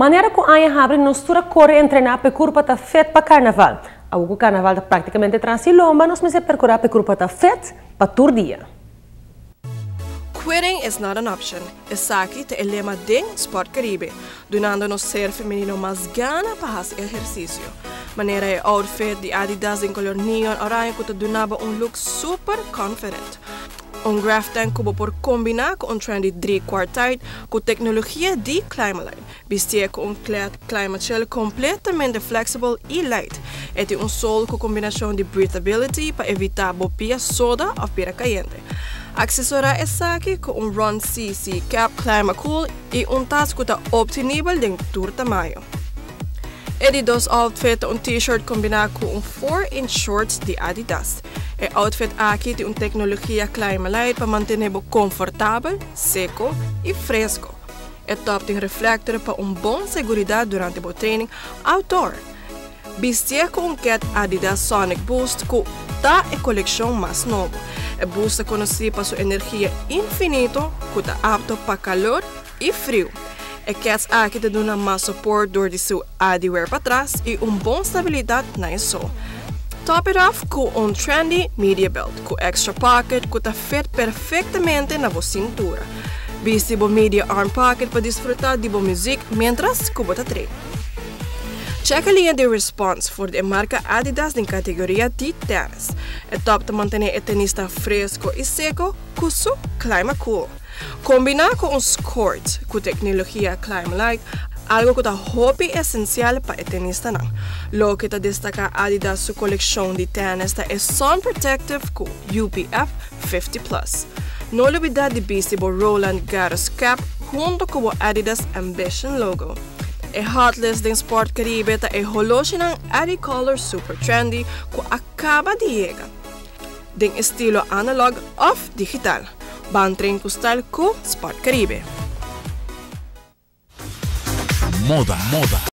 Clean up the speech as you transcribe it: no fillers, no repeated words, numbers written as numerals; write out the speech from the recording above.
Manera cu aña habri, nos tur a core entrena pa curpa ta fit pa Carnaval. Awor Carnaval ta practicamente tras di lomba, nos mester percura pa curpa ta fit pa tur dia. "Quitting is not an option." Esaki ta e lema di Sport Caribe, dunando nos ser femenino mas gana pa haci ehercicio. Manera e outfit di Adidas den color neon oranje cu ta duna bo un look super confident. Un Graph Tank cu por combina cu un trendy 3-quart tight cu tecnologia di Climalite. Bisti cu un Climachill completamente flexible y light. E tin un sole cu combinacion di breathability pa evita bo pia soda of pia cayente. Accesora esaki cu un Run CC Cap Climacool y un tas cu ta obtenibel den tur tamaño. E di dos outfit, un t-shirt combina cu un 4-inch shorts di Adidas. E outfit aki tin un tecnologia Climalite pa mantene comfortabel, seco y fresco. E top tin reflector pa un bon seguridad durante e training outdoor. Bisti cu un ket Adidas Sonic Boost, cu ta e coleccion mas nobo. E boost ta conoci pa su energia infinito, cu ta apto pa calor y friu. E kets aki ta duna mas support door di su Adiwear patras y un bon stabilidad na sole. Top it off cu un trendy media belt, cu extra pocket cu ta fit perfectamente na bo cintura. Bisti bo media arm pocket pa disfruta di bo music mientras cu bo ta train. Check e liña di Response for di marca Adidas den categoria di tennis. E top ta mantene e tenista fresco y seco cu su Climacool. Combina cu un skirt cu tecnologia Climalite, algo cu ta hopi esencial pa e tenistanan. Loke ta destaca Adidas su coleccion di tennis ta e Sun Protective cu UPF 50+. No lubida di bisti bo Roland Garros cap hunto cu e Adidas Ambition logo. E hotlist di Sport Caribe ta e holoshinan Adicolor super trendy cu a caba di yega den estilo analog of digital. Ban train cu style cu Sport Caribe. Moda, moda.